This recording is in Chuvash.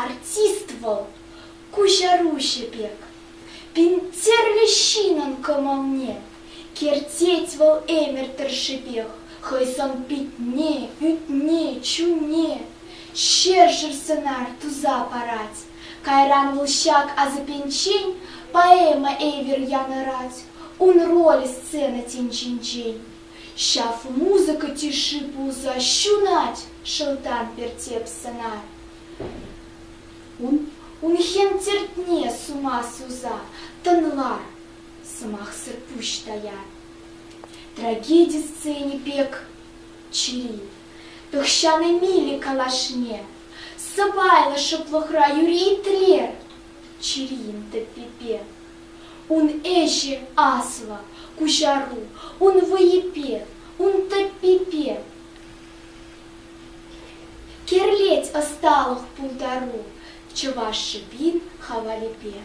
Артист вӑл, куҫаруҫӑ пек. Пин тӗрлӗ ҫыннӑн кӑмӑлне кӗртет вӑл ӗмӗр тӑршшӗпех хӑй сӑн-питне, ӳтне, чунне ҫӗршер сӑнар туса парать. Кайран вӑл ҫак асапӗнчен поэма евӗр янӑрать, ун ролӗ сцена тӗнчинчен. Ҫав музыка тишши пулса ҫунать шӑлтан пӗр тӗп сӑнар. Ун хӗм тертне сума суса тӑнлар, сӑмахсӑр пуҫ таяр. Трагеди сцени пек чӗри, тӑхҫан Эмили калашне, сӑпайлӑ шӑплӑхра юри итлер чӗрин тӗппипе. Ун ӗҫӗ аслӑ, куҫару, ун вӑйӗпе, ун тӗппипе. Кӗрлет ӑсталӑх пултару чӑваш шӑпин хавалӗпе.